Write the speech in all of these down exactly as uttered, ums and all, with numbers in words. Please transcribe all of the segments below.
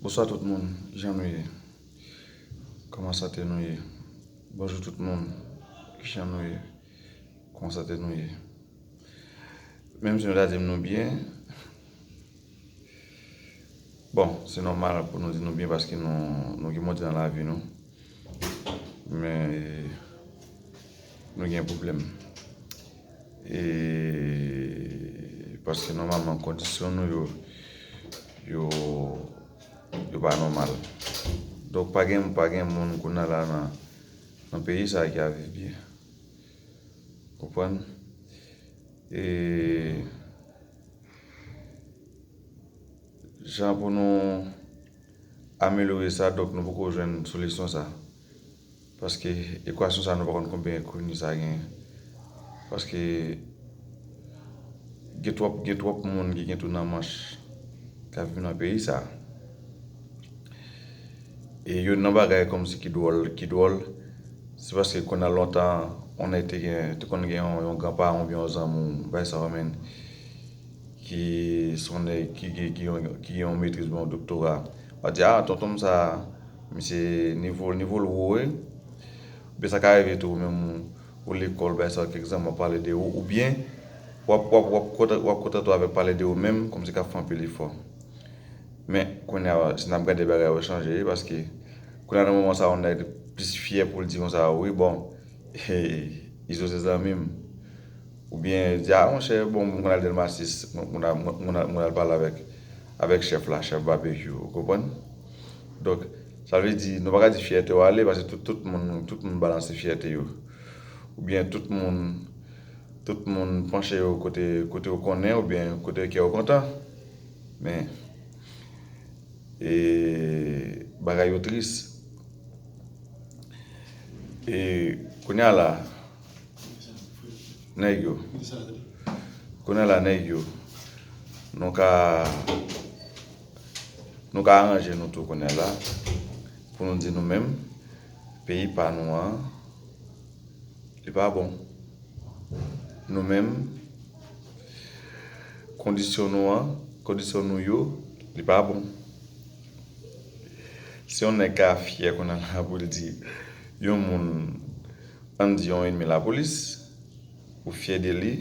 Bonswa tout moun, kijan nou ye? Kòman sante nou ye? Bonjou tout moun, kijan nou ye? Kòman sante nou ye? Menm si nou ta di m nou byen, bon, se nòmal pou nou di nou byen paske nou, nou gen Bondye nan lavi nou. Men nou gen pwoblèm. E paske nòmalman kondisyon nou yo, yo, yo pa nòmal. Donk pa gen, pa gen moun kounye a la nan, nan peyi sa a ki ap viv byen. Konprann? E jan pou nou amelyore sa, donk nou poko jwenn solisyon sa. Paske ekwasyon sa nou pa konn konbyen ekonomi sa gen. Paske gen twòp, gen twòp moun ki gen tou nan manch k ap viv nan peyi sa. E youn nan bagay kòmsi ki dwòl, ki dwòl, se paske konn nan lontan, on nèg te gen, te konn gen yon, yon granparan oubyen yon zanmi w, bagay sa yo menm, ki se yon nèg ki gen, ki gen, ki gen yon metriz oubyen yon doktora. W a di, a, tonton m sa, misye nivo, nivo l wo wi. Oubyen sa ka rive tou, ou menm ou, ou lekòl, bagay sa yo, kèk zanmi w ap pale de ou, oubyen w ap, w ap, w ap kontan-, w ap kontante w avèk pale de ou menm, kòmsi k ap fè anpil efò. Men, kounye a, si n ap gade bagay yo chanje, paske kounye a nan moman sa a, on nèg plis fyè pou l di konsa, wi, bon, Izo se zanmi m. Oubyen di, a, monchè, bon, m konn al Dèlma sis, m konn al, m konn al, m konn al pale avèk, avèk chèf la, chèf Babekyou, ou konprann? Donk, sa vle di, nou pa ka di fyète w ale, paske tout, tout moun, tout moun balanse fyète yo. Oubyen tout moun, tout moun panche yo kote, kote yo konnen, oubyen kote kè yo kontan. Men, e, bagay yo tris. E, kounye a la, nèg yo. Kounye a la, nèg yo. Nou ka, nou ka aranje nou tou kounye a la. Pou nou di nou menm, peyi pa nou an, li pa bon. Nou menm, kondisyon nou an, kondisyon nou yo, li pa bon. Si yon nèg ka fyè kounye a la pou l di yon moun, ann di yon ènmi lapolis, ou fyè de li,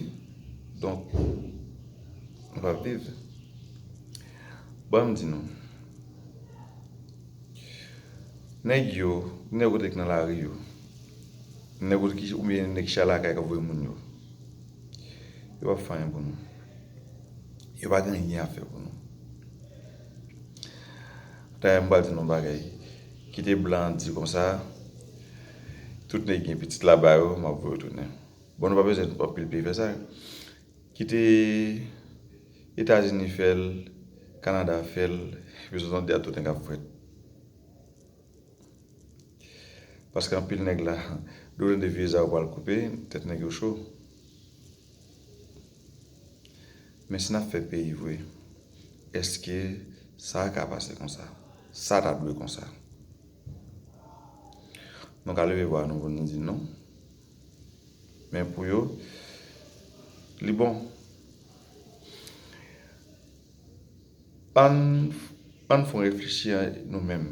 donk, ou p ap viv. Ban m di nou, nèg yo, nèg kote k nan lari yo, nèg kote ki, oubyen nèg ki chita lakay k ap voye moun yo, yo p ap fè anyen pou nou. Yo pa gen anyen a fè pou nou. Dayè, m pral di nou yon bagay. Kite blan di konsa, tout nèg gen pitit laba yo, m ap voye yo tounen. Bon, nou pa bezwen anpil peyi fè sa. Kite Etazini fè l, Kanada fè l, epi sou tande a tout nèg ap frèt. Paske anpil nèg la, depi w tande viza yo pral koupe, tèt nèg yo cho. Men si n ap fè peyi vre, èske sa ka pase konsa? Sa ta dwe konsa? Nou ka leve vwa nou pou nou di non. Men pou yo, li bon. Ann, ann fè yon reflechi nou menm.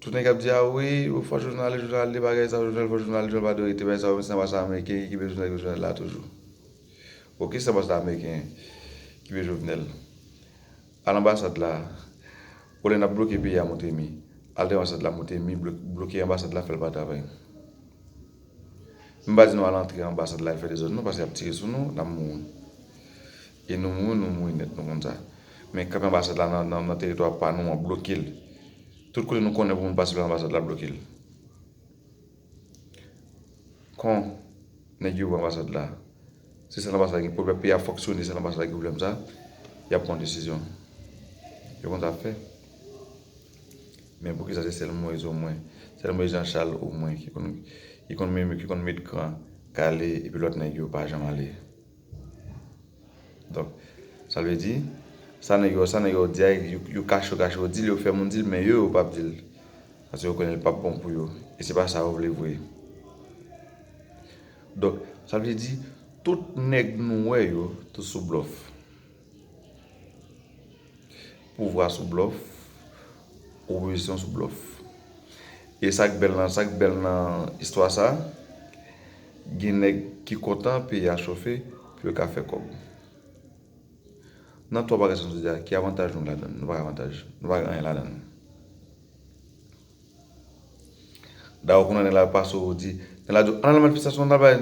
Tout nèg ap di, a wi, fò Jovenel ale, Jovenel ale, bagay sa, Jovenel, fò Jovenel ale, Jovenel pa dwe rete, bagay sa, se anbasad ameriken ki kenbe Jovenel, Jovenel la toujou. Oke, se anbasad ameriken ki kenbe Jovenel. Al anbasad la, olye n ap bloke peyi a, moute mi. Al de anbasad la, moute mi, blo-, bloke anbasad la, fè l pa travay. M pa di nou al antre anbasad la, al fè dezòd non, paske y ap tire sou nou, n ap mouri. E nou mouri, nou mouri nèt, nou konn sa. Men kanpe anbasad la nan, nan, nan teritwa pa nou an, bloke l. Tout kote nou konnen pou moun pase pa anbasad la, bloke l. Kon nèg yo pran anbasad la. Se sèl anbasad la gen pwoblèm, peyi a fonksyone, sèl anbasad la gen pwoblèm sa, y ap pran desizyon. Yo konn sa ap fè. Men poukisa se sèl Moyiz omwen, sèl Moyiz Jan Chal omwen ki konn, ki konn menm, ki konn met kran, kale, epi lòt nèg yo pa janm ale? Donk, sa vle di, sa nèg yo, sa nèg yo di a, yo, yo kache, yo kache, yo di l, yo fè moun di l, men yo, yo p ap di l. Paske yo konnen l p ap bon pou yo. E se pa sa yo vle vre. Donk, sa vle di, tout nèg nou wè yo, tout sou blòf. pouvwa sou blòf, opozisyon sou blòf. E sa k bèl nan, sa k bèl nan istwa sa, gen nèg ki kontan peyi a chofe pou yo ka fè kòb. Nan twa bagay sa nou di a, ki avantaj nou ladan l? Nou pa gen avantaj. Nou pa gen anyen ladan l. Dayè, kounye a nèg la pase, ou di, nèg la di, "Ann al manifestasyon, ann al bay."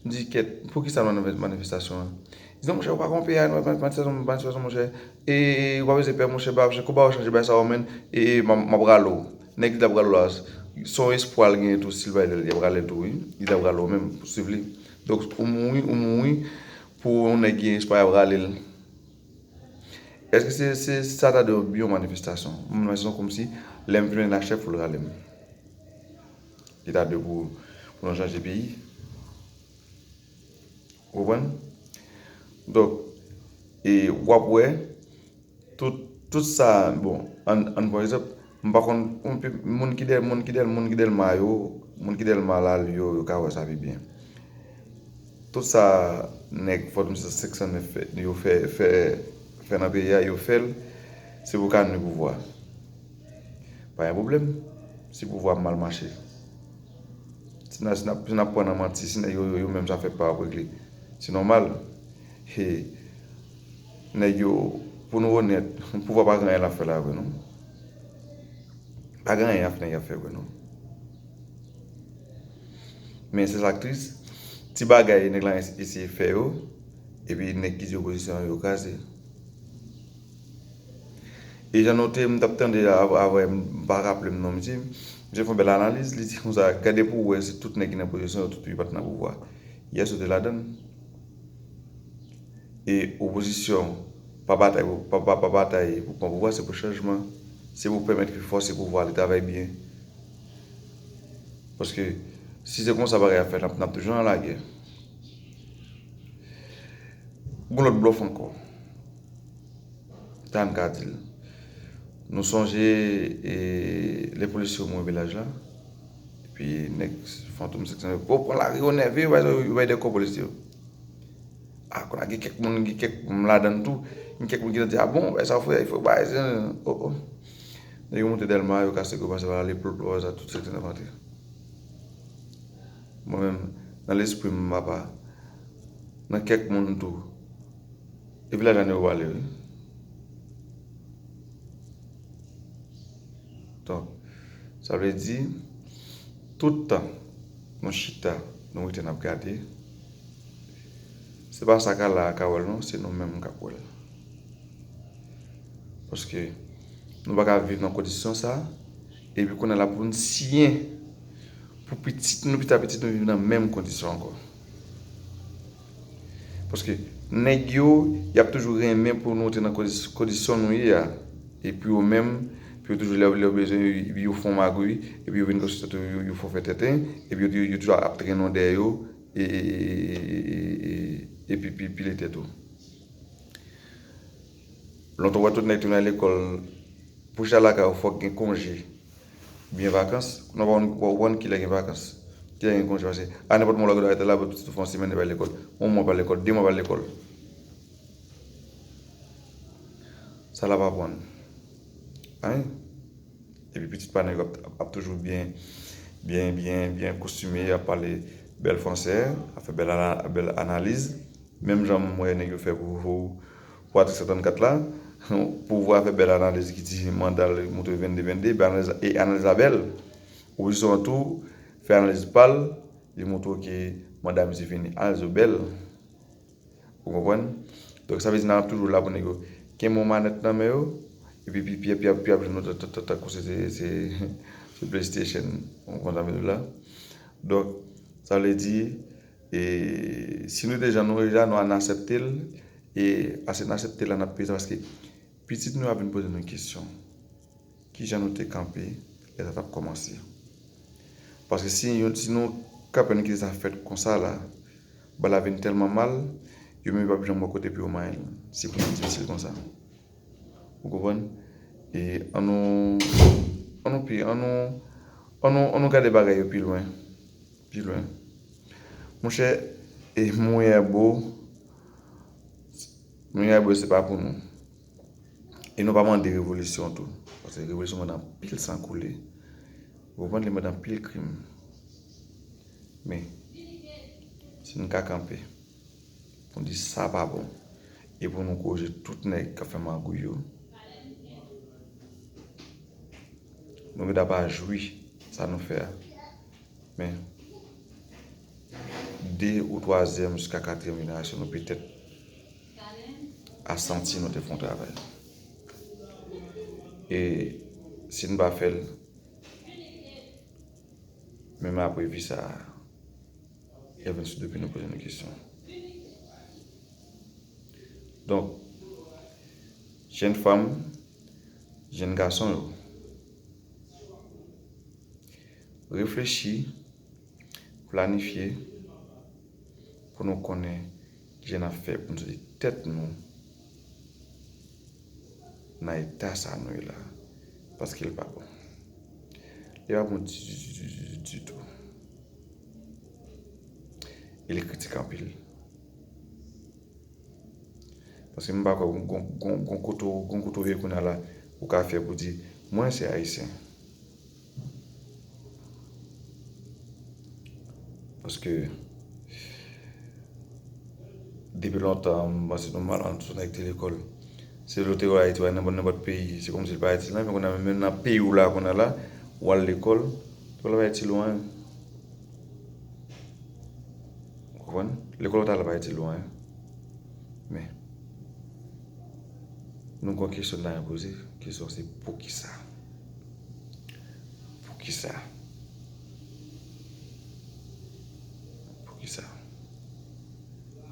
M di, "Kèt, poukisa nou al nan manifestasyon an?" Li di, "Non, monchè, ou pa konn peyi a, nou al manifestasyon, manifestasyon, monchè. E, e, e, ou pa bezwen pè, monchè, ba, monchè, konba w chanje bay sa yo, menn. E, e, m ap, m ap rale w." Nèg li t ap rale w la, se yon espwa l genyen tou, si l bay l, li ap rale l tou, wi. Li t ap rale w menm, pou swiv li. Donk, ou mouri, ou mouri, pou yon nèg gen espwa, y ap rale l. Èske se, se sa ta de yon manifestasyon? Yon manifestasyon kòmsi, lè m vin la chèf, ou l rale m. Li ta de pou, pou nou chanje peyi. Ou konprann? Donk, e w ap wè, tout, tout sa, bon, ann, ann pran egzanp, m pa konn, moun ki Dèl, moun ki Dèl, moun ki Dèlma yo, moun ki Dèlma la, yo, yo ka wè sa pi byen. Tout sa nèg Fòtoum senk san nèf fè, yo fè, fè, fè nan peyi a, yo fè l, se pou ka nwi pouvwa. Pa gen pwoblèm, si pouvwa ap mal mache. Si n ap, si n ap, si n ap pran nan manti, si nèg yo, yo, yo menm sa fè pa yo ap regle. Se nòmal. He, nèg yo, pou nou onèt, pouvwa pa gen anyen l ap fè la vre, non. Pa gen anyen nèg y ap fè vre, non. Men se sa k tris, ti bagay nèg la es-, eseye fè yo, epi nèg ki di opozisyon an yo kraze. E jan nou te, m t ap tande a-, avè, m pa raple m non misye, misye fè yon bèl analiz, li di konsa, gade pou w wè si tout nèg ki nan opozisyon yo, tout yo pa t nan pouvwa. Yès yo te ladan l. E opozisyon pa batay, pa, pa, pa batay pou pran pouvwa, se pou chanjman. Se pou pèmèt ke fòs e pouvwa li travay byen. Paske si se konsa bagay ap fèt, n ap, n ap toujou nan lagè. Gon lòt blòf ankò. Sa n ka di l. Nou sonje, e, lè polisye yo mouri Vilaj la. Epi nèg Fantom Seksyon yo pran lari yo nève, yo bay, yo bay de kò polisye yo. A, kounye a gen kèk moun, gen kèk moun ladan l tou. Gen kèk moun ki te di, "A bon, bay sa, frè, fò bay, se, oh, oh." Nèg yo monte Dèlma, yo kase gwo pase la, ale plop, plop, sa, tout sektè nan antre. Mwen menm, nan lespri m, papa, nan kèk moun tou, e Vilaj la nou yo pale, wi. Donk, sa vle di, tout tan nou chita, nou rete n ap gade, se pa sa k la a ka wè l non, se nou menm k ap wè l. Paske nou pa ka viv nan kondisyon sa, epi kounye a la pou n siyen pou pitit nou, pita pitit nou viv nan menm kondisyon ankò. Paske nèg yo, y ap toujou renmen pou nou rete nan kondis-, kondisyon nou ye a. Epi yo menm, pou yo toujou lè, lè yo bezwen, yo, yo fè yon magouy, epi yo vin konstwi tèt yo, yo, yo fè w fè tenten, epi yo, yo, yo toujou ap trennen w dèyè yo, e, e, e, e, e, epi pi, pile tèt ou. Lontan w wè tout nèg te vin al lekòl, pou chita lakay ou fòk gen konje. Byen vakans, nou pa konn, pa konn kilè gen vakans. Kilè gen konje, paske a nenpòt moman lè w gade la, pitit ou fè yon semèn li pa lekòl. Yon mwa pa lekòl, de mwa pa lekòl. Sa l ap aprann? Anyen. Epi pitit pa nèg yo ap, ap, ap toujou byen, byen, byen, byen kostime, ap pale bèl fransè, ap fè bèl ana-, bèl analiz. Menm jan m wè nèg yo fè pou, pou, pou atik senkann kat la, pou vwa fè bèl analiz ki di manda l montre vennde vennde, bèl analiz, e analiz la bèl. Opozisyon an tou fè analiz pa l, li montre ke manda misye fini. Analiz yo bèl. Ou konprann? Donk, sa vle di n ap toujou la pou nèg yo kenbe yon manèt nan men yo, epi pi, pi, pi, pi ap jwenn nou ta-, ta-, ta-, tankou se, se, se, se PlayStation. Ou konprann sa m vle di w la? Donk, sa vle di, e, si nou te jan nou ye la, nou an aksepte l, e ase n aksepte l la, n ap peye sa, paske pitit nou ap vin poze nou kesyon. Kijan nou te kanpe lè sa t ap kòmanse? Paske si yo, si nou kanpe, nou kite sa fèt konsa la, bagay la vin tèlman mal, yo menm yo p ap janm wè kote pou yo manyen l. Se pou nou difisil konsa. Ou konprann? E ann nou, ann nou pi, ann nou, ann nou, ann nou gade bagay yo pi lwen. Pi lwen. Monchè, e mounye bo, mounye bo se pa pou nou. E nou pa mande revolisyon tou. Paske revolisyon mande anpil san koule. Ou konprann, li mande anpil krim. Men, si n ka kanpe pou n di sa pa bon, e pou nou koze tout nèg k ap fè magouy yo, nou gentan pa jwi sa nou fè a. Men, de ou twazyèm jiska katriyèm jenerasyon nou petèt a santi nou te fè yon travay. E si n pa fè l, menm apre vi sa a, Evans Dope nou poze nou kesyon. Donk, jèn fanm, jèn gason yo, reflechi, planifye, pou nou konnen kijan n ap fè pou n soti tèt nou nan eta sa nou ye la. Paske l pa bon. Li pa bon ditou. E li kritik anpil. Paske m pa kwè gon, gon, gon, gon kote w, gon kote w ye kounye a la, ou ka fè pou di, mwen se ayisyen. Paske depi lontan, m panse nou mal ann sou nèg te lekòl. Se lè w te wè Ayiti, w al nenpòt, nenpòt peyi, se kòmsi l pa itil anyen, men kounye a menm nan peyi w la, kounye a la, w al lekòl, lekòl pa itil ou anyen. Ou konprann? Lekòl w t al la pa itil ou anyen. Men, nou gon kesyon n ta renmen poze. Kesyon se poukisa? Poukisa? Poukisa?